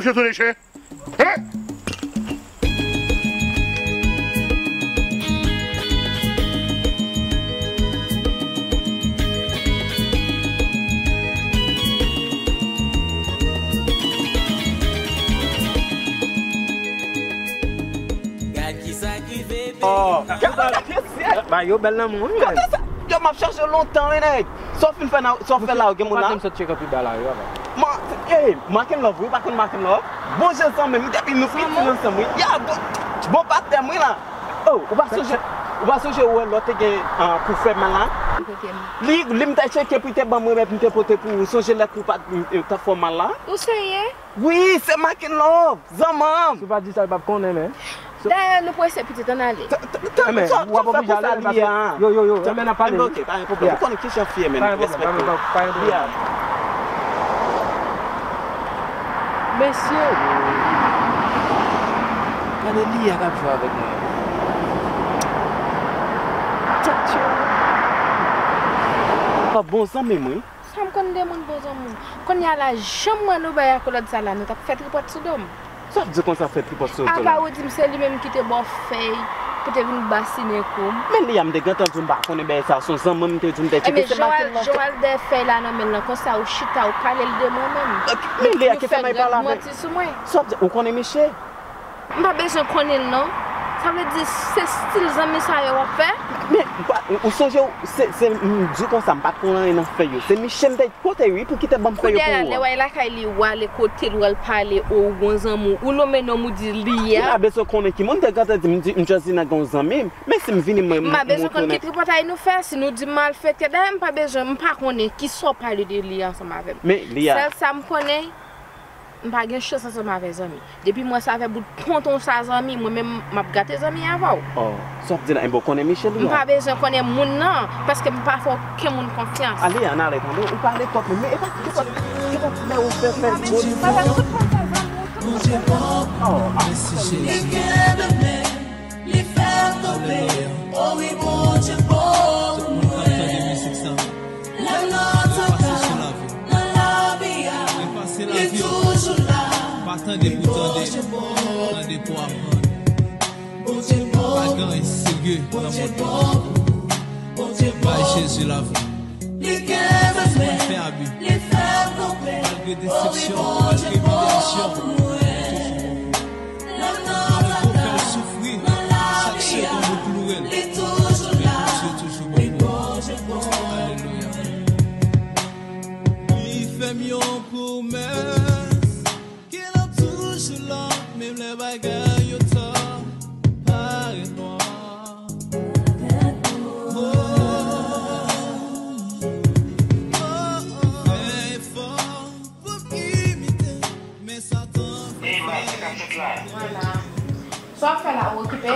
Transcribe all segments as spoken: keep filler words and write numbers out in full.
Mouche tounen chen. Hein? Gad kisa k rive. Oh. Ba yo bèl nan moun. Yo, m ap chache w lontan, wi, nèg. Sa w fin fè nan, sa w fè la, ou gen moun la? Maten m sot check up pi ba la, yo, apa. Man, eh, Mark and Love, wi, pa konn Mark and Love? Bon jan zanmi m, depi nou piti ansanm, wi. Ya, bon, bon patnè m, wi, la. Oh, ou pa sonje, ou pa sonje wè lòt te gen, ah, kou fè mal la? Li, li m te tcheke pou te ban mwen, men m te pote pou ou. Sonje lè kou pa t, eh, t ap fè w mal la? Ou serye? Wi, se Mark and Love, zanmi m. Si w pa di sa, l p ap konnen, men. Dayè, nou prese pitit, ann ale. Men, w ap oblije ale, paske, yo, yo, yo, men n ap pale. Ok, pa gen pwoblèm. Ou konnen ki jan fi ye, men, respekte. Pa gen pwoblèm, pa gen pwoblèm. Mesye, gade Lia k ap jwe avèk mwen. Tchak, tchak. Bon zanmi m, wi. Sa m konn de moun bon zanmi w. Kounye a la, jan m wè nou bay akolad sa la, nou t ap fè tripòt sou do m. Sa w ap di konsa fè tripòt sou do la? Apa ou di m se li menm ki te ba w fèy pou te vin basinen kou m? Men Lia, m te gentan di w m pa konnen bagay sa, se yon zanmi m te di m te tcheke, se Mark and Love. Ebyen, jan w al dèyè fèy la nan men l lan, konsa ou chita, ou pale l de mwen menm. Men Lia, kite m al pale avèk. Ou fè grann manti sou mwen. Sa w ap di, ou konnen Miche? M pa bezwen konnen l non. Sa vle di se stil zanmi sa yo w ap fè? Men, ou pa, ou sonje, se, se, m di w konsa, m pa t konn anyen nan fèy yo. Se Miche m te pote, wi, pou ki te ban m fèy yo pou ou an. Kounye a la, lè w al lakay li, w ale kote l, w al pale, o, ou gon zanmi w, ou lonmen non m, ou di Lia. Ou pa bezwen konnen ki moun, te gentan di m, di, m just di nèg gon zanmi m. Men si m vini, mwen, m, m pa bezwen konn ki tripotay nou fè, si nou di m malfektè, dayè, m pa bezwen, m pa konnen kisa w pale de Lia ansanm avè m. Men, Lia. Sèl sa m konnen, m pa gen chans ansanm avè zanmi. Depi m wè sa fè bout ponton sa zanmi, mwen menm m ap gate zanmi avè w. Oh, sa w ap di la, enben w konnen Miche Lia? M pa bezwen konnen moun nan, paske m pa fè okenn moun konfyans. Ale, ann ale, tande, ou pale twòp, men e pa, e pa, e pa ti lè ou fè, fè bon. Papa, tout moun sa zanmi w, tout moun sa zanmi w. Oh, ah. Mèsi, Jezi. Li fè m tonbe, o wi, Bondye bon pou mwen. Lè m nan antanka nan lavi a, li toujou la, li Bondye bon. Bondye bon, Bondye bon, Bondye bon. Bay Jezi lavi. Li kenbe m, li fè m tonbe, o wi, Bondye bon pou mwen. Malgre w fè l soufri, chak segonn ou ploure l, men Bondye toujou bon pou ou. Alelouya. Li fè m yon pwomès, ke l ap toujou la, menm lè bagay yo ta parèt nwa. Oh, oh, oh. Fè efò pou m imite, men Satan fè fè. Vwala. Sa w ap fè la, ou okipe?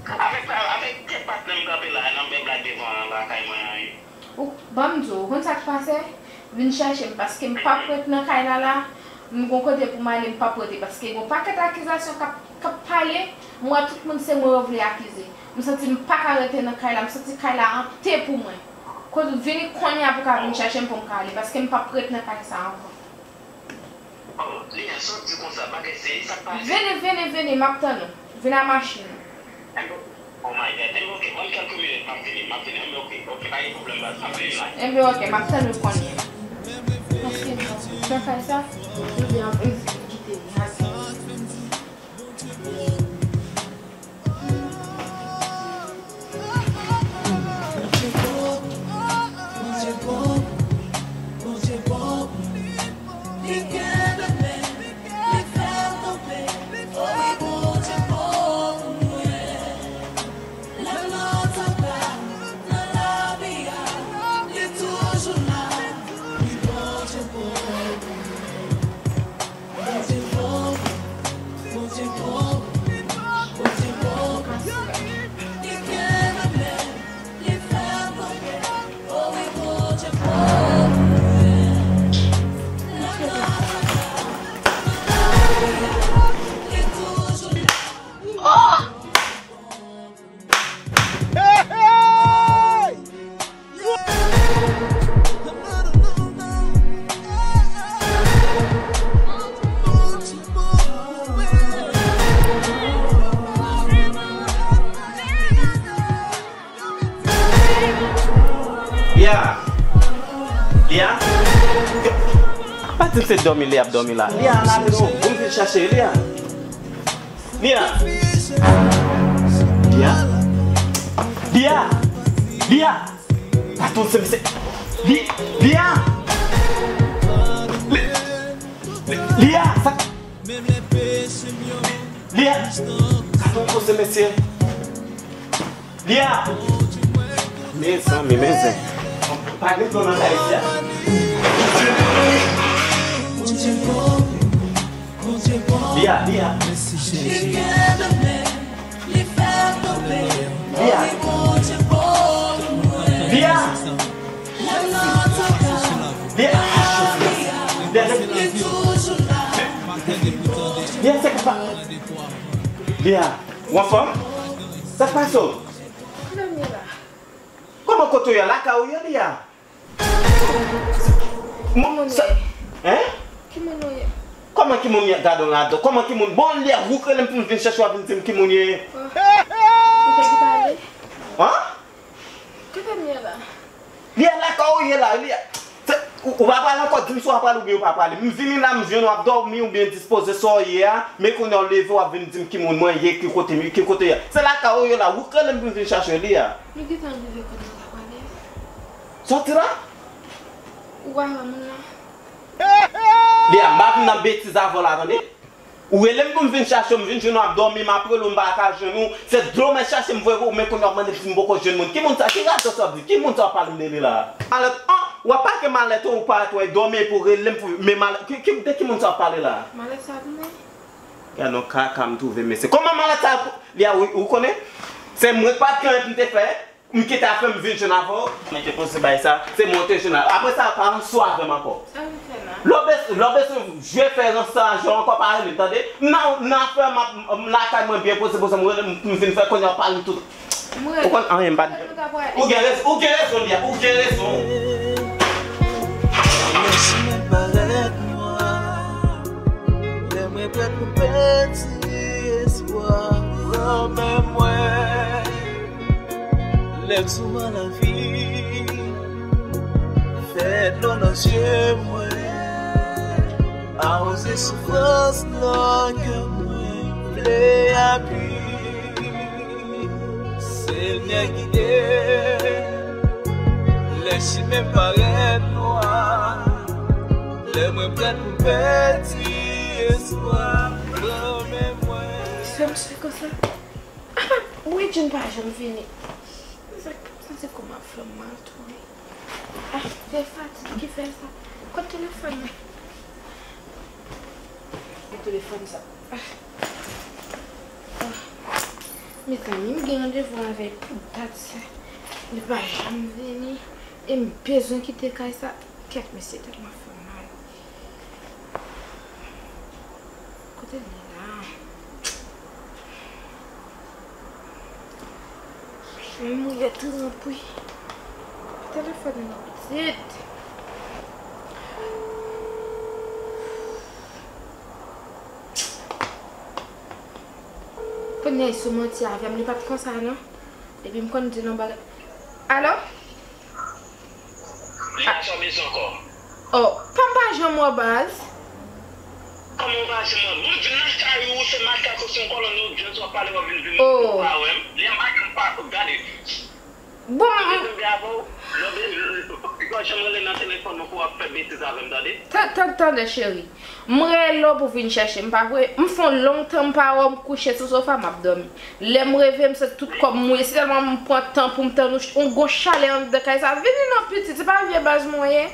Avèk, avèk de patnè m kanpe la, nan bèl blag devan lakay mwen an, wi. Ou, ban m di w, ou konn sa k pase? Vin chèche m, paske m p ap ret nan kay la la. M gon kote pou m ale, m p ap rete, paske gon pakèt akizasyon k ap, k ap pale. M wè tout moun se mwen yo vle akize. M santi m pa ka rete nan kay la, m santi kay la ante pou mwen. Kote w vini kounye a pou w ka vin chèche m pou m ka ale, paske m p ap ret nan kay sa ankò. Oh, Lia, sa w di konsa, bagay serye, sa k pase? Vini, vini, vini, m ap tann ou. Vin a machin nan. Enben, oh my God, enben, ok, ban m kèlke minit, m ap vini, m ap vini, enben, ok, ok, pa gen pwoblèm, baz, m ap vini la. Enben, ok, m ap tann ou kounye a. Paske, sa fè sa, ou di anpil, kite li, ase. Sa di m se dòmi li ap dòmi la. Lia, ann ale non, bon vin chache Lia. Lia. Lia. Lia. Lia. Patwon se mesye. Li, Lia. Li, Lia, sa. Lia. Patwon se mesye. Lia! Mezanmi, mezanmi. Pa gen dlo nan kay isi a. Lia, Lia. Lia. Lia. Lia. Lia, se pa. Lia, ou anfòm? Sa k pase w? Kòman kote w ye? Lakay ou ye, Lia? Ki moun ou ye? Hein? Ki moun ou ye? Kòman ki moun ye? Gade w ladan. Kòman ki moun? Bon, Lia, ou k rele m pou m vin chèche w, a vin di m ki moun ye. Ou te ki pale? Hein? Kote m ye la? Lia, lakay ou ye la, Lia. Se, ou, ou pa prale ankò, di m si w ap prale oubyen ou pa prale. M vini la, m jwenn w ap dòmi oubyen dispoze sa w ye a, men kounye a w leve w ap vin di m ki moun mwen ye, ki kote m ye, ki kote w ye. Se lakay ou ye la, ou k rele m pou m vin chache w, Lia. Nou gentan rive kote nou ta prale. Sòti la? Ou pa wè moun nan? Lia, m pa vin nan betiz avè w la, tande? Ou rele m pou m vin chache w, m vin jwenn w ap dòmi, m ap rele w, m pa ka jwenn ou. Se dlo m al chache, m voye pou ou, men kounye a w ap mande si m poko jwenn moun. Ki moun sa? Ki radòt sa w ap di? Ki moun sa w ap pale m de li la? Malèt, an, w ap pake malèt ou, ou parèt, w al dòmi epi w rele m pou, men malèt, ki, ki, de ki moun sa w ap pale la? Malèt sa vini? Gad yon kaka m twouve, mesye. Kòman malèt sa, Lia, ou, ou konnen? Se mwen k pa t gen anyen pou m te fè. M kite afè m vin jwenn avè w. Mwen te poze bay sa, se mwen te jwenn avè w. Apre sa, pa anso avè m ankò. Sa w vin fè la? Lè w bez-, lè w bezwen jwe fè rans sa, jwe ankò pa rele m, tande? M nan, m nan afè m ap, m lakay mwen byen poze, poze, m rele m, m vin fè kounye a w pale m tout. Ou konn anyen m pa t. Ou gen rezon, ou gen rezon, Lia, ou gen rezon. Lè chimen parèt nwa, lè mwen prèt pou pèdi espwa, pran men mwen. Lè m sou bò lavi, fè dlo nan zye mwen, awoze soufrans nan kè mwen, vle api, Senyè gide, lè chimen parèt nwa, lè mwen prèt pou pèdi espwa, pran men mwen. Sa m sou konsa. Apa, Bridjine pa janm vini. Sa, sa se kòman fanm mal tou wi. Ah, se fatig ki fè sa. Kot telefòn nan? Kot telefòn sa? Ah. Ah. Mezanmi, m gen randevou avè l pou dat sa. Li pa janm vini. E m bezwen kite kay sa. Kèt mesye tèlman fè mal. Kote l ye la? Mwen mouye trap wi. Telefòn nan pitit. Kounye a sou manti avè m, li pa t konsa non. Epi m konn di non bagay. Alo? Lia, sa w bezwen ankò? Oh, pa m pa janm wè baz. Kòman w pa janm wè? Mwen vin nan kay ou, se makak ou, se yon kòlòn, ou vin sou ap pale, w ap vin vin, oh, ou pa wè m. Lia, m pa janm pa gade. Bon, m te tande avè w, lè w be-, lè w pa janm rele nan telefòn mwen pou w ap fè betiz avè m, tande? Tan-, tan-, tande, cheri. M rele w pou w vin chèche m, pa vre? M fè yon long tan m pa wè w, m kouche sou sofa, m ap dòmi. Lè m reve, m santi tout kò m mouye. Se tèlman m pran tan pou m tann ou, yon gwo chalè anndan kay sa. Vini non, pitit, se pa vye baz mwen ye?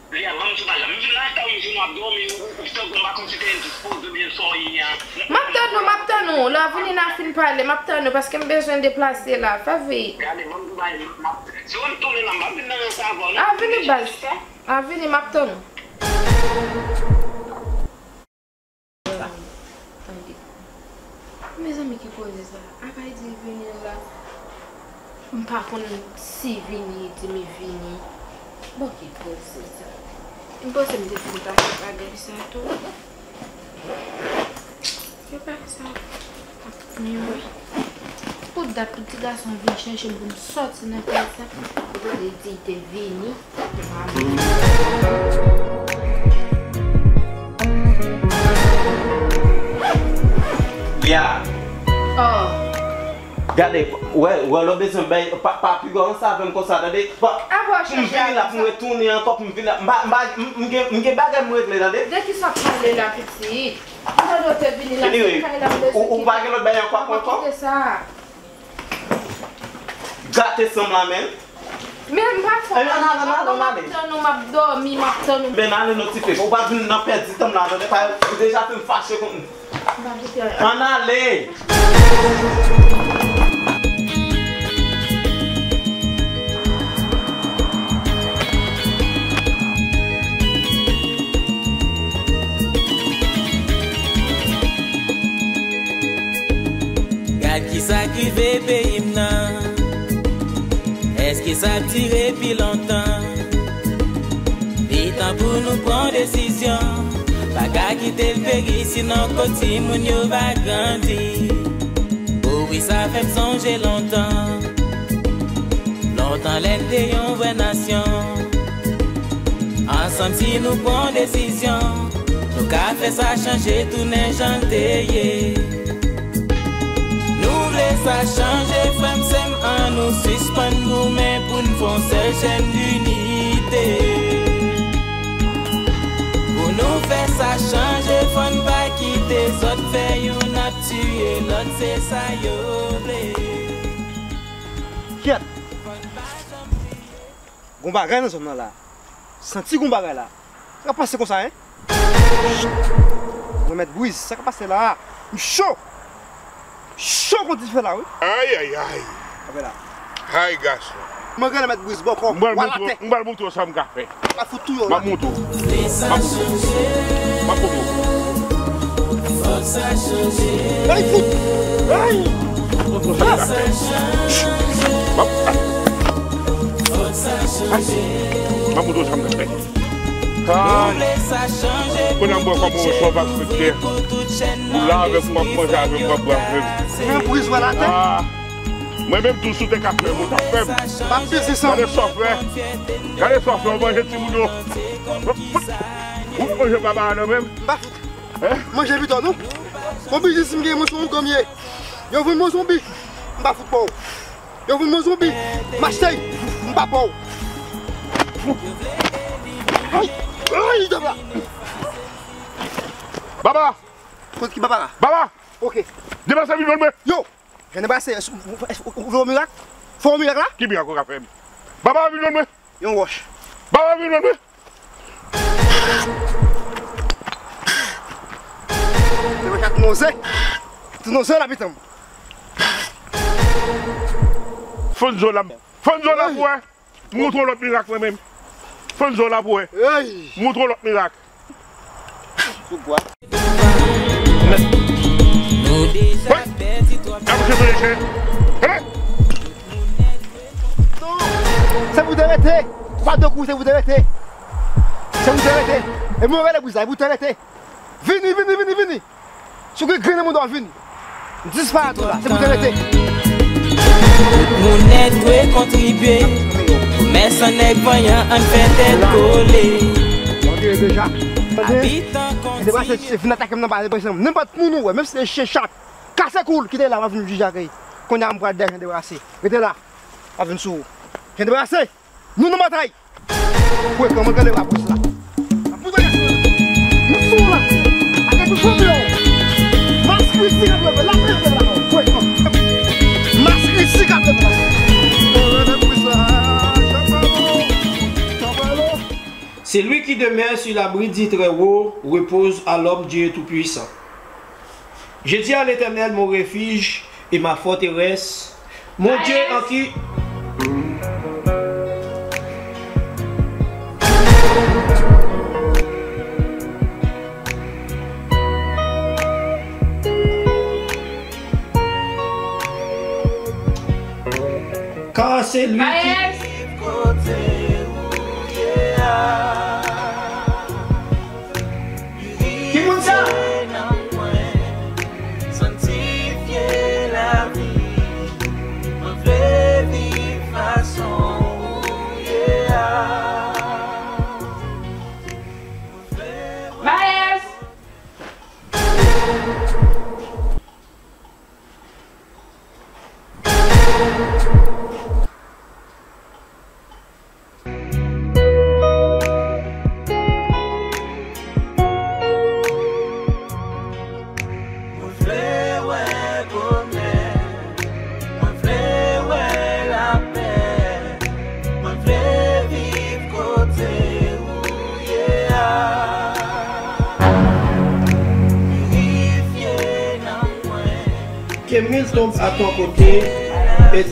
Lia, ban m di w bagay. M vin lakay ou, m jwenn w ap dòmi, ou, ou tankou m pa konn si te endispoze oubyen sa w ye a. M ap tann ou, m ap tann ou. Lè w vini, n a fin pale. M ap tann ou, paske m bezwen deplase la. Fè vit. Gade, ban m di w bagay, m ap, si w tounen la, m ap vin nan rans avè w, non? A, vini, baz. A, vini, m ap tann ou. Tande. Mezanmi, ki koze sa? Apa y di l vini la? M pa konn si vini, di m vini. Bon, ki koze sa? M panse m te fin pase bagay sa tou. Se pa sa. Men wi. Pou dat pou ti gason vin chèche m pou m sòti nan kay sa. Ou pral di l te vini. Mwen, Gade, wè, wè, lè w bezwen bay, pa, pa piga ansanm avè m konsa, tande? Pa, m vini la pou m retounen ankò, pou m vini la. M pa, m pa, m, m gen, m gen bagay m regle, tande? De ki sa w ap pale la, pitit? Ou tande w te vini la, se kay la m bezwen kite. Ou, ou pa gen lòt bagay ankò, ankò? Kite sa. Gate san m la, menm. Men m pa fè anyen, m ap tann ou, m ap dòmi, m ap tann ou. Ben, ale non, ti fi. Ou pa vin nan pèdi tan m la, tande? Pa, ou deja fè m fache konn. M pa kite anyen. Ann ale! Gad kisa k rive peyi m nan. Èske sa ap dire pi lontan? Li tan pou nou pran desizyon. Pa ka kite l peri, sinon kot timoun yo va grandi. O wi, sa fè m sonje lontan. Lontan lè n te yon vrè nasyon. Ansanm si nou pran desizyon, nou ka fè sa chanje tounen jan l te ye. Nou vle sa chanje, frè m, sè m, ann nou sispann goumen pou n fè yon sèl chèn inite. Pou nou fè sa chanje, fò n pa kite zòt fè youn ap tiye lòt, se sa yo vle. Kyèt! Gon bagay nan zòn nan la. Santi gon bagay la. Sa k ap pase konsa, en? Mwen mèt briz, sa k ap pase la? M cho! Cho kon dife la, wi. Ay, ay, ay. Apre la. Ay, gason. Mwen rele mèt briz bòkò. M pral montre w, m pral montre w sa m ka fè. M ap fout tou yo la. M ap montre w. M ap montre w. M ap montre w. Ay, fout! Ay! M ap montre w sa m ka fè. M ap, ay! M ap montre w sa m ka fè. Ay! Kounye a m bwè kòm yon sòv ak friktè. Ou la avè m, w ap manje avè m, w ap bwè avè m. Pran priz wè latè. Ah! Mwen menm tou, si w te ka fè m, ou t ap fè m. M ap peze san. Gade sa w fè. Gade sa w fè, w manje timoun yo. Ou manje baba a nan men m. M pa fout. Hein? Manje pito, non? Bon biznis m gen, mwen se yon gang m ye. Yo vann mwen zonbi. M pa fout pa w. Yo vann mwen zonbi. M achte. M pa pa w. Ay! Ay, dam la! Baba! Kot ki baba la? Baba! Ok. Deplase vin jwenn mwen. Yo! Jan deplase, èske ou, èske ou, ou vle yon mirak? Fè yon mirak la? Ki mirak ou ka fè m? Baba vin jwenn mwen. Yon wòch. Baba vin jwenn mwen. Se wòch la tou nonze. Tou nonze la pitan m. Fonn zo la. Fonn zo la pou wè. M montre w lòt mirak mwen menm. Fonn zo la pou wè. M montre w lòt mirak. Sou bwa. Wi. N ap jwe leje. Hein? Non. Se pou te rete. Ou pa de kou, se pou te rete. Se pou te rete. E mwen rele briz la, e pou te rete. Vini, vini, vini, vini. Si w gen grenn nan manda w, vini. M disparèt ou la, se pou te rete. Tout moun nèt dwe kontribye. Pou mè san nèg vanyan, ann fè tèt kole. Abitan kontinye. Vin atake m nan ba, nenpòt moun ou wè, menm si se chen, chat, kase kou l, kite la, m ap vin jije ak li. Kounye a m pral dèyè Jan Debrase. Rete la, m ap vin sou ou. Jan Debrase, nou nan batay. Frekan, mwen gade lapòs la. Lapòs la, nou sou la. Ak tout fanmi yo. Mas Kristi k ap leve, lapè leve la. Frekan. Mas Kristi k ap leve la. Leve lapòs la. Chanpalo. Chanpalo. Celui qui demeure sur l'abri du Très-Haut repose à l'ombre du Tout-Puissant. Je dis à l'Éternel, mon refuge et ma forteresse, mon Dieu en qui... Car c'est lui qui... Ki moun sa? Maes! Kemil tombe à ton côté et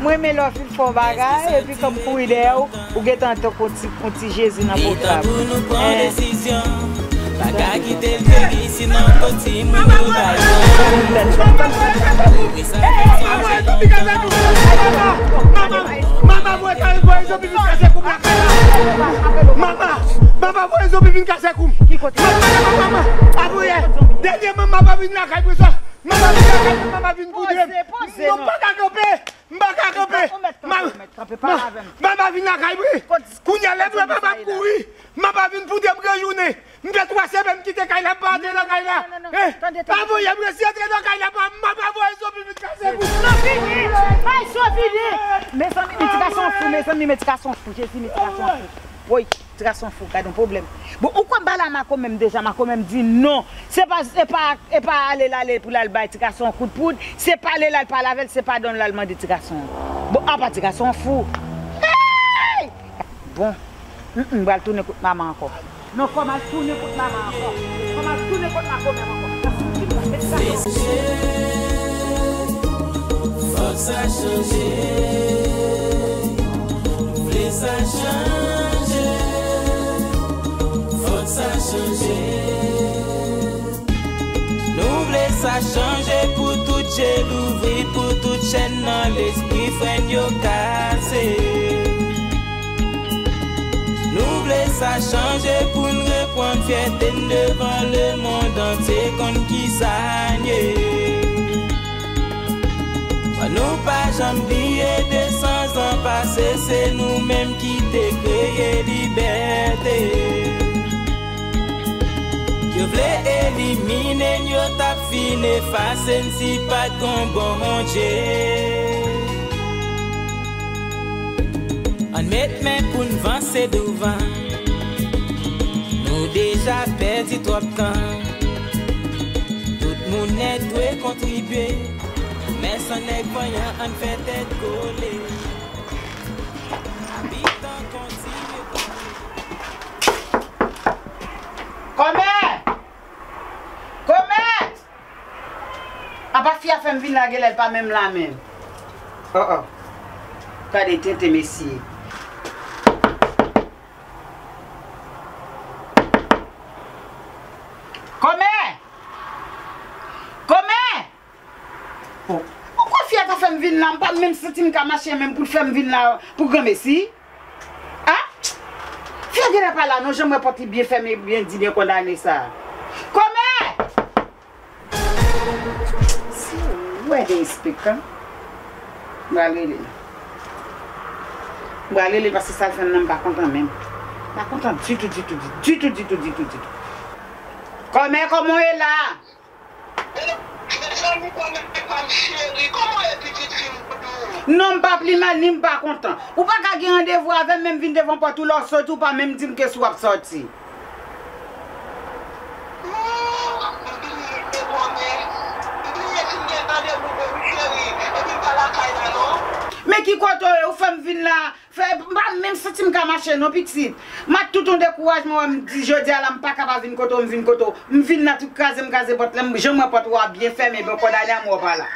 Mwen renmen lè w fin fè yon bagay, epi kòm kouri dèyè w, ou gentan tankou yon ti, yon ti Jezi nan pwogram. Bagay ki te vle di si nan kot timoun yo bay. Mama voye zanmi vin kase kou m lakay la. Mama, mama voye zanmi vin kase kou m. Mama, mama, mama, apre yè, dènye mama pa vin lakay mwen sa. Mama vin lakay mwen, mama vin koudre m. Non, m pa ka kanpe. M pa ka kanpe. Mama vin lakay mwen. Kounye a lè m wè mama ap kouri. Mama vin poudre m gran jounen. M fè twa semèn m kite kay la, m pa antre nan kay la. Eh, pa voye m resi antre nan kay la, pa, m pa voye zonbi vin kase kou. Zonbi vini! Bay zonbi vini! Mezanmi, men ti gason fou, mezanmi, men ti gason fou, Jezi, men ti gason fou. Woy, ti gason fou, gad yon pwoblèm. Bon, ou kwè m ba la makomè m deja, makomè m di non. Se pa, se pa, e pa ale l ale pou l al bay ti gason yon kout poud, se pale l al pale avè l, se padon l al mande ti gason an. Bon, apa ti gason an fou. Hey! Bon. Mm, mm, m pral tounen kot mama ankò. Non, fò m al tounen kot mama ankò. Fò m al tounen kot makomè m ankò. Fòk sa chanje. Nou vle sa chanje. Fòk sa chanje. Nou vle sa chanje pou tout je louvri, pou tout chèn nan lespri frè n yo kase. Nou vle sa chanje pou n reprann fyète n devan lemonn antye konn kisa n ye. Ban nou pa janm bliye de san zan pase, se nou menm ki te kreye libète. Yo vle elimine n, yo t ap fin efase n si pa t gon Bondye. Ann met men pou n vanse douvan. Nou deja pèdi twòp tan. Tout moun nèt dwe kontribye. Men san nèg vanyan, ann fè tèt kole. Abitan kontinye kontribye. Kòmè! Kòmè! Apa fi a fè m vin la, genlè l pa menm la menm. Oh, oh. Gade tenten mesye. Kòmè! Kòmè! Oh. Poukò fi a ta fè m vin la? M pa menm santi m ka mache menm pou l fè m vin la pou granmesi. Ah! Fi a genlè pa la non, jan m wè pòt li byen fèmen, byen di, byen kondane sa. Kòmè! Si w wè de esplik, m pral rele l. M pral rele l paske sa l fè m nan m pa kontan menm. M pa kontan ditou, ditou, ditou, ditou, ditou, ditou. Kòmè, kòman w ye la? Mezanmi, kòmè pa m cheri, kòman w ye pitit fi m doudou? Non, m pa pi mal, ni m pa kontan. Ou pa ka gen randevou avè m, men m vin devan pòt ou, lè w soti, ou pa menm di m ke si w ap soti. Oh, m bliye kòmè. M bliye si m gen randevou vre wi cheri, epi m pa lakay la non. Men ki kote w ye, ou fè m vin la? Fè, m pa menm santi m ka mache non pitit. M ak tout yon dekourajman wè m di jodi a la m pa ka pa vin kote w, m vin kote w. M vin la tout kraze m kraze pòt la, m janm wè pòt ou a byen fèmen, bon kondane a m wè w pa la.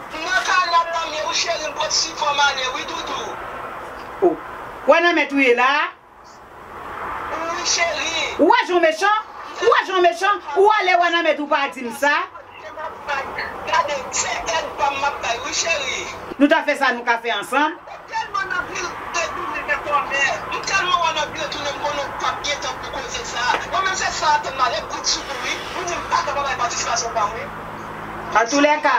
M nan kay la m nan men ou cheri, m pot sifon m ale wi doudou. Oh. Wè nan mèt ou ye la a? Wi cheri. Ou wè jan w mechan? Ou wè jan w mechan? Ou ale wè nan mèt ou pa di m sa? Gade, se èd pa m m ap bay wi cheri. Nou ta fè sa nou ka fè ansanm. Ou tèlman nan vire tounen kòmè. M tèlman wè nan vire tounen m konnen w p ap gen tan pou koze sa. Mwen menm se sa atann m ale bout sou kou wi. Ou di m pa ka pa bay patisipasyon pa m wi. Antoulèka,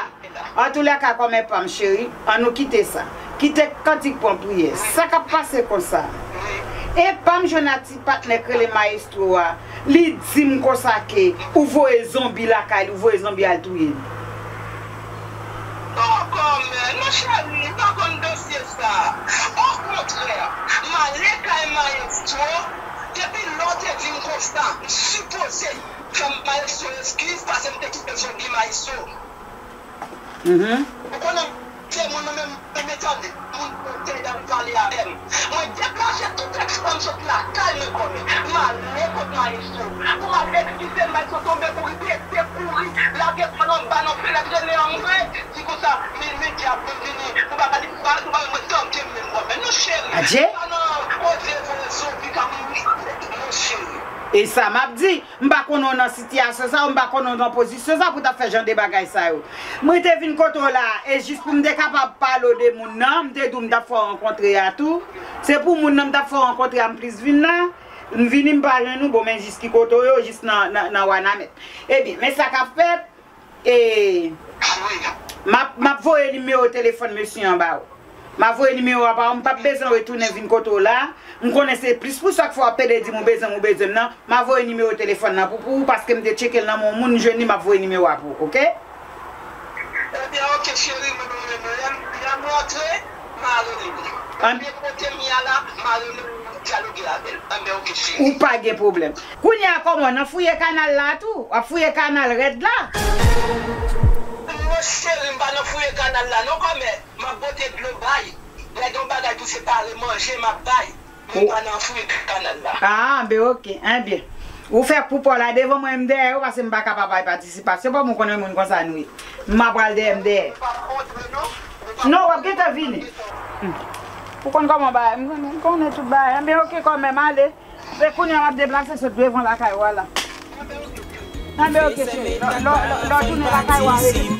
antoulèka kòmè pa m cheri, an nou kite sa. Kite kantik pran priyè. Sa k ap pase konsa. E pa m jwenn ak ti patnè k rele mayestwo a. Li di m konsa ke ou voye zonbi lakay li, ou voye zonbi al touye l. Kòmè, non cheri, m pa konn dosye sa. Okontrè, m ale kay mayestwo, depi lè w te di m konsa, m sipoze fè mayestwo eskiz, paske m te kite Jodi mayestwo. Mhm. Ou konnen, se moun nan menm, menm tande, moun te dam pale avè m. Mwen degaje tout èks pa m sot lakay mwen kòmè. M ale kot mayestwo. Pou m al eskize l, mayestwo tonbe kouri, pete kouri, lage kò l anba nan fenèt, rele anmwe, di konsa, men medya ap vin vini, pou bagay li pa, pou bagay mwen tanke m menm kòmè. Non cheri, Adje? Pa nan koze vre zonbi ka mouri, non cheri. E sa m ap di, m pa konnen w nan sitiyasyon sa yo, m pa konnen w nan pozisyon sa pou w t ap fè jan de bagay sa yo. Mwen te vin kote w la, e jis pou m te kapab pale w de moun nan, m te di w m t ap fè w rankontre a tou. Se pou moun nan m t ap fè w rankontre a, m plis vin la. M vini, m pa jwenn ou, bon, men jis ki kote w yo, jis nan, nan, nan Wanament. Ebyen, men sa k ap fèt, e, m ap, m ap voye nimewo telefòn mesye an ba ou. M a voye nimewo a ba ou, m p ap bezwen retounen vin kote w la. M konnen se plis pou sa k fè w ap pede di m ou bezwen m, ou bezwen m nan. M a voye nimewo telefòn nan pou, pou ou, paske m te tcheke l nan men yon moun, m jwenn li, m ap voye nimewo a pou ou, oke? Ebyen, oke, cheri, mwen, mwen, mwen, lè m, lè m rantre, m a rele w. An- Ebyen, kote m ye a la, m a rele w, m dyaloge avè l. Ebyen, oke, cheri. Ou pa gen pwoblèm. Kounye a, kòman, w nan fouye kanal la tou? W ap fouye kanal rèd la? Non, cheri, m pa nan fouye kanal la, non, kòmè. M ap pote dlo bay. Lè gen yon bagay pou separe manje, m ap bay. Men m pa nan fouye kanal la. Ah, ben oke, enben. Ou fè pou pa w la devan mwen, m dèyè ou, paske m pa ka pa bay patisipasyon. Bon, m konnen moun konsa nou ye. M a pral dèyè, m dèyè. Non, w ap gentan vini. Hmm. Ou konn kòman bagay, m konnen, m konnen tout bagay. Enben oke, kòmè, m ale. E kounye a m ap deplase sot devan lakay ou a la. Anben oke cheri, lè, lè, lè, lè w tounen lakay ou a rele m.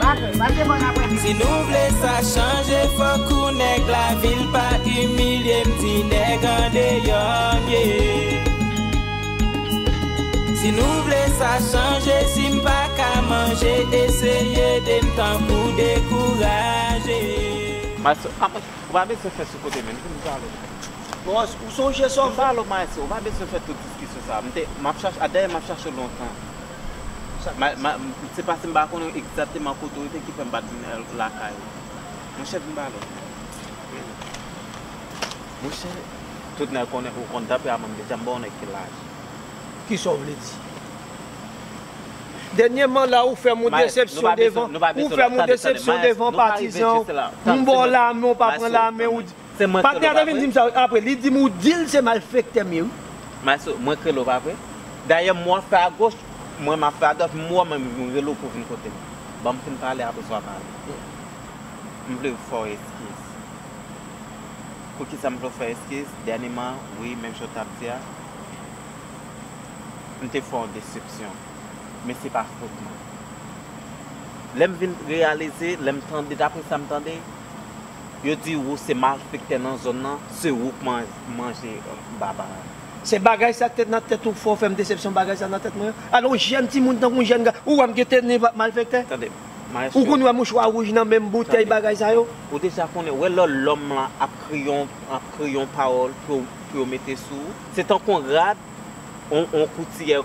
Pa pè, pase bòn aprèmidi. Si nou vle sa chanje, fòk ou nèg lavil pa imilye m, di nèg andeyò m ye. Si nou vle sa chanje, si m pa ka manje, eseye ede m tanpou dekouraje. Mas, ah, mas, ou pa bezwen fè sou kote menm, vin pale. Bon, ou sonje sa w fè? M pale w, maestro, ou pa bezwen fè tout diskisyon sa. M te, m ap chache, a, dayè m ap chache w lontan. Ma, ma, se paske m pa konnen egzakteman kote w rete ki fè m pa t vin, eh, lakay ou. Monchè, vin pale w. Monchè, tout nèg konnen ou konn tanperaman m deja, m ba w nèg ki laj. Kisa w vle di? Dènyèman la, ou fè m yon desepsyon devan, ou fè m yon desepsyon devan patizan w. M ba w lame, w pa pran lame, ou di, patnè a te vin di m sa, apre, li di m ou di l se malfektè m ye, wi. Maestro, mwen k rele w, pa vre? Dayè, m wè w fè agoch, mwen m ap fè adwat, m wè w, mwen m rele w pou w vin kote m. Ban m fin pale, apre sa w a pale. M vle fè w eskiz. Poukisa m vle w fè eskiz? Dènyèman, wi, menm jan w t ap di a, m te fè w desepsyon. Men se pa fòt mwen. Lè m vin reyalize, lè m tande, daprè sa m tande, yo di ou se malfektè nan zòn nan, se ou k man-, manje, euh, baba a. Se bagay sa k te nan tèt ou k fè w fè m desepsyon bagay sa nan tèt mwen an? Alò, yon jèn timoun tankou yon jèn gason, ou wè m gen teni malfektè? Tande, maestro. Ou konn wè mouchwa wouj nan men m, boutèy, bagay sa yo? Ou deja konnen, wè lè lòm lan ap kreye yon, ap kreye yon pawòl pou, pou yo mete sou ou. Se tankou yon rad, yon, yon koutiyè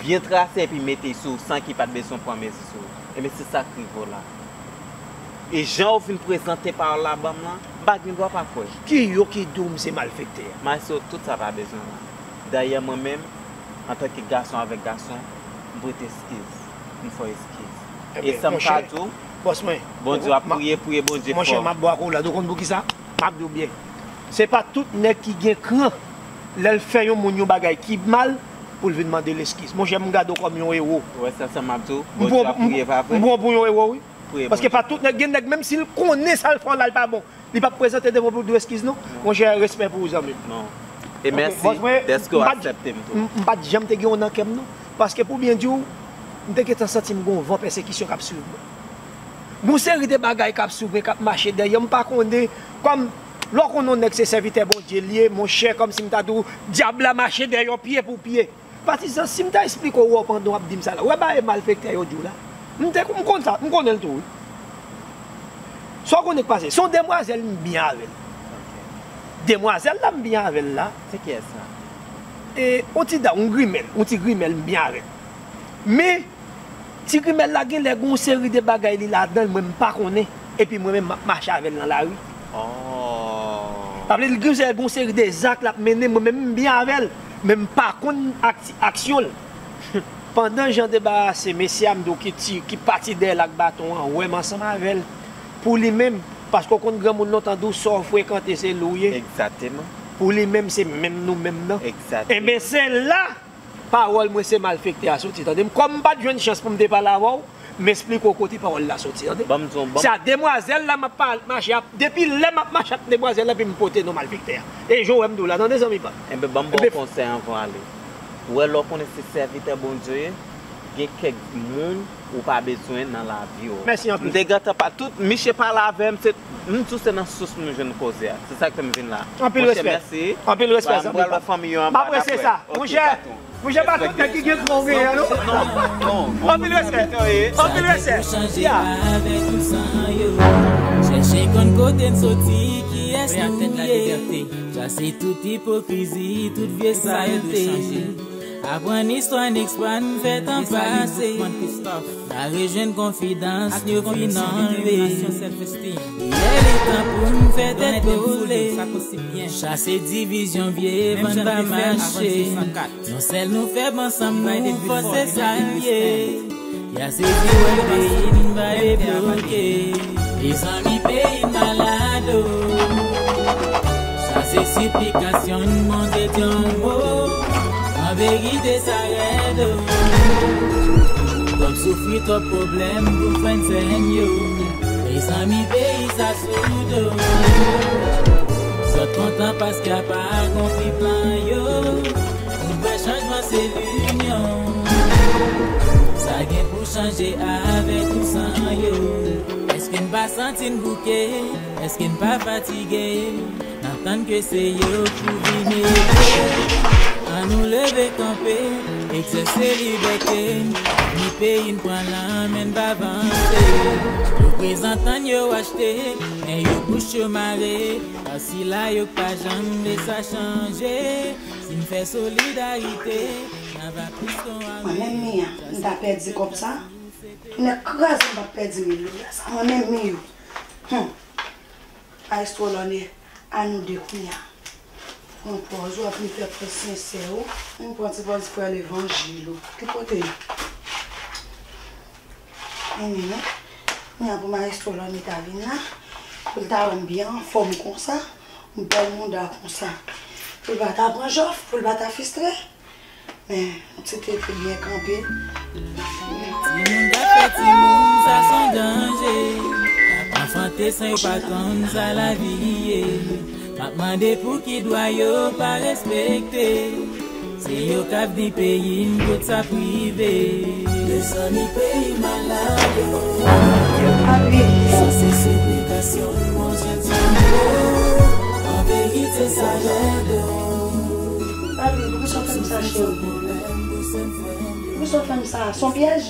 byen trase epi mete sou ou san ki pa t bezwen pran mezi sou ou. Ebyen, se sa k rive w la. E jan w vin prezante pawòl la ban m lan, m pa gen dwa pa kwè. Ki yo ki di w m se malfektè a? Maestro, tout sa pa bezwen la. Dayè, mwen menm, antanke gason avèk gason, m prete eskiz. M fè eskiz. E sa m ka di w, Bondye ap priye, priye Bondye fò. Monchè, m ap bwako w la. Ou konn poukisa? M ap di w byen. Se pa tout nèg ki gen kran, lè l fè yon moun yon bagay ki mal, pou l vin mande l eskiz. Monchè, m gade w kòm yon ewo. Ou wè sa, sa m ap di w? Bondye ap priye, pa vre? M pran w pou yon ewo, wi. Paske pa tout nèg, gen nèg, menm si l konnen sa l fè w la, l pa bon, li p ap prezante devan w pou l di w eskiz, non. Monchè, respè pou ou, zanmi m. Non. E mèsi dèske w aksepte m tou. M, m pa t janm te gen w nan kè m, non. Paske pou byen di w, m te gentan santi m gen yon van pèsekisyon k ap swiv mwen. Gon seri de bagay k ap swiv mwen, k ap mache dèyè m, m pa konnen. Kòm lè w konnen yon nèg se sèvitè Bondye l ye, monchè, kòmsi m ta di w, dyab la mache dèyè w pye pou pye. Patizan, si m ta esplike w, w ap pandan w ap di m sa la. Ou wè bagay malfektè yo di w la? M te, m konn sa, m konnen l tou, wi. Sa w konnen k pase? Se yon demwazèl m byen avè l. Demwazèl la m byen avè l la. Se kiyès sa? E, yon ti da, yon grimèl, yon ti grimèl m byen avè l. Men, ti grimèl la genlè gen yon seri de bagay li ladan l, mwen m pa konnen. epi mwen menm m ap mache avè l nan lari. Oh. Sa vle di gen yon seri de zak l ap mennen, mwen menm m byen avè l, men m pa konn ak- aksyon l. Pandan Jan debarase mesye a, m di w ki ti, ki pati dèyè l ak baton an, wè m ansanm avè l. Pou li menm, paske w konn granmoun lontan di w sa w frekante se li w ye. Egzakteman. Pou li menm, se menm nou menm nan. Egzakteman. Enben, se la pawòl mwen se malfektè a soti, tande. Kòm m pa t jwenn chans pou m te pale avè w, m esplike w kote pawòl la soti, tande. Ban m di w, ban m- Se a demwazèl la m ap pa- mache ap, depi lè m ap mache ak demwazèl la, epi m pote non malfektè a. E jan w wè m di w la, tande, zanmi pa m. Enben, ban m ba w konsèy anvan w ale. Ou wè, lè w konnen se sèvitè Bondye w ye, gen kèk moun ou pa bezwen nan lavi w. Mèsi anpil. M te gentan pa tout, misye pale avè m, se, m di w se nan sous m jwenn koze a. Se sa k fè m vin la. Anpil respè. Monchè, mèsi. Anpil respè, zanmi pa m. M ap wè fanmi yo anba. M apresye sa. Monchè, monchè, pa tout nèg ki gen twa w genyen, non. Non, non, non. Anpil respè. Anpil respè. Sa gen pou chanje avèk ou san yo. Chèche konn kote n soti, kiyès nou ye. Chase tout ipokrizi, tout vye salte. Aprann istwa n eksplwa n fè tan pase. N a rejwenn konfidans n yo fin anlve. Li lè li tan pou n fè tèt pole. Chase divizyon vye van pa mache. Yon sèl nou fèb ansanm nou fò se sa n ye. Ya sezi wè peyi n va debloke. Mezanmi peyi n malad o. Sa se siplikasyon n Bondye di yon mo. An verite sa rèd o. Twòp soufri twòp pwoblèm pou frè n sè n yo. Mezanmi peyi sa sou do. Zòt kontan paske apa konfli plan yo. Moun kwè chanjman se linyon. Sa gen pou chanje avèk ou san yo. Èske n pa santi n bouke? Èske n pa fatige? N ap tann ke se yo pou vin ede. Annou leve kanpe, egzèse libète n. Ni peyi n pran lanmen n pa vanse. Reprezantan n yo achte, men yo bouch yo mare. Pa sila yo k pa janm vle sa chanje. Si n fè solidarite, n a va plis ke yon ame. Mwen menm Mia, m ta pèdi kòb sa. Tounen kraze m p ap pèdi mil dola sa. Mwen menm Miyou. Hum. Maestro Lòne, a nou de kounye a. Pran pòz ou, ap vin fè pòz sensè ou. Vin pran ti pòz frè levanjil ou. Ki kote nou? Vini non. Kounye a pou maestro Lòne ta vin la. Pou l ta wè m byen anfòm konsa. M bèl mouda konsa. Pou l pa ta pran jòf, pou l pa ta fistre. Men, yon ti tete byen kanpe. Timoun k ap fè timoun, sa s on danje. Anfante san yo pa konn sa lavi ye. M ap mande pou ki dwa yo pa respekte. Se yo k avni peyi n, tout sa prive. Mezanmi peyi malad o. Sa se siplikasyon n Bondye di mo. An verite sa rèd o. Papi, poukisa w fè m sa, cheri? Poukisa w fè m sa? Se yon pyèj?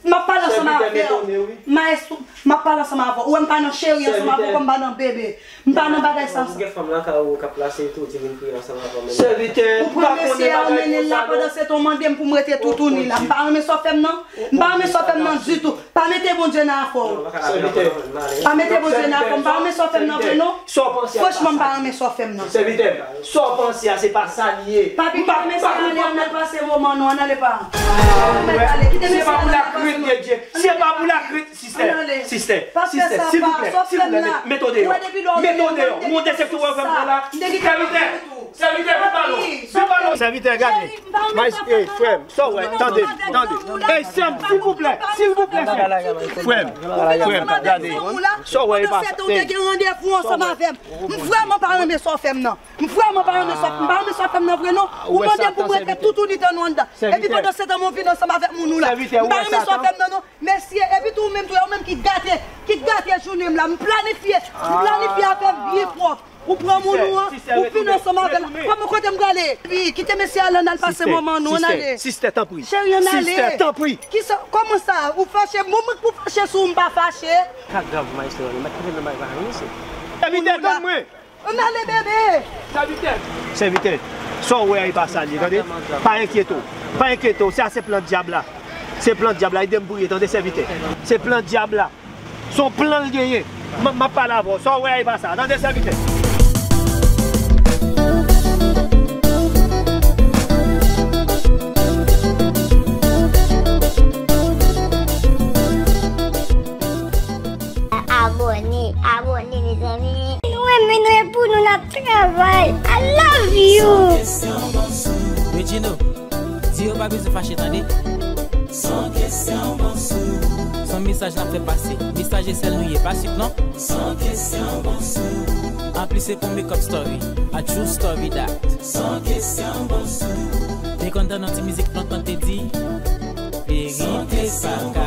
M ap pale ansanm avè w. Maestro, m ap pale ansanm avè w. Ou wè m pa nan cheri ansanm avè w, kòm m pa nan bebe. M pa nan bagay sa. Ou gen fanm lakay ou k ap plase tou, ou te vin priye ansanm avè w menm. Sèvitè, ou pran mesye a, ou mennen l la, pandan se tan w mande m pou m rete toutouni la. M pa renmen sa w fè m nan. M pa renmen sa w fè m nan ditou. Pa mete Bondye nan afè w. Sèvitè. Pa mete Bondye nan afè m. M pa renmen sa w fè m nan vre non. Sa w panse a sa? Franchman, m pa renmen sa w fè m nan. Sèvitè, sa w panse a, se pa sa l ye. Papi, kite mesye a ale, ann al pase moman nou, ann ale pa. Ann ale, kite mesye a ale, ann al pase moman. Se pa pou lakrent, sistè, sistè, sistè, silvouplè, silvouplè, mete w deyò. Mete w deyò. Ou wè depi lò ou vini, ou wè m te gen fòs sa. M te gen fòs. Sèvitè, sèvitè, vin pale w. Vin pale w. Sèvitè, gade. Maestro, frè m, sa w wè, tande, tande. Ey, sè m, silvouplè, silvouplè, sè m. Frè m, frè m, gade. Sa w wè, e pa sa. Pandan se tan ou te gen randevou ansanm avè m. M vrèman pa renmen sa w fè m nan. M vrèman pa renmen sa w, m pa renmen sa w fè m nan vre non. Ou mande m pou m rete toutouni tan nou anndan. Epi pandan se tan mwen vin ansanm avèk moun ou la. M pa renmen sa w fè m nan non. Mesye, epi tou ou menm tou, e ou menm ki gate, ki gate jounen m la. M planifye, m planifye avè m byen pwòp. Ou pran moun ou an, ou fin ansanm avè l. Kòman kote m prale? Wi, kite mesye a ale, ann al pase moman nou, ann ale. Sistè, sistè, tanpri. Cheri, ann ale. Sistè, tanpri. Kisa, kòman sa? Ou fache? Bon, mwen k pou fache sou ou, m pa fache. Sa grav, maestro, mèt kite nan bagay pa vini isit. Sèvitè, tann mwen. Ann ale, bebe. Sèvitè. Sèvitè, sa w wè a, e pa sa l ye, tande. Pa enkyete w. Pa enkyete w, sa se plan dyab la. Se plan dyab la, ede m priye, tande, sèvitè. Se plan dyab la. Se yon plan l genyen. M, m ap pale avè w. Sa w wè a, e pa sa. Tande, sèvitè. Abòne, abòne, mezanmi. Nou renmen, nou e pou nou n ap travay. I love you. Regino, di yo pa bezwen fache, tande. Se yon mesaj n ap fè pase. Mesaj e sèl nou ye, pa sik non. Anplis se pou makeup story, a true story that. Te konn tann yon ti mizik lontan te di, verite pa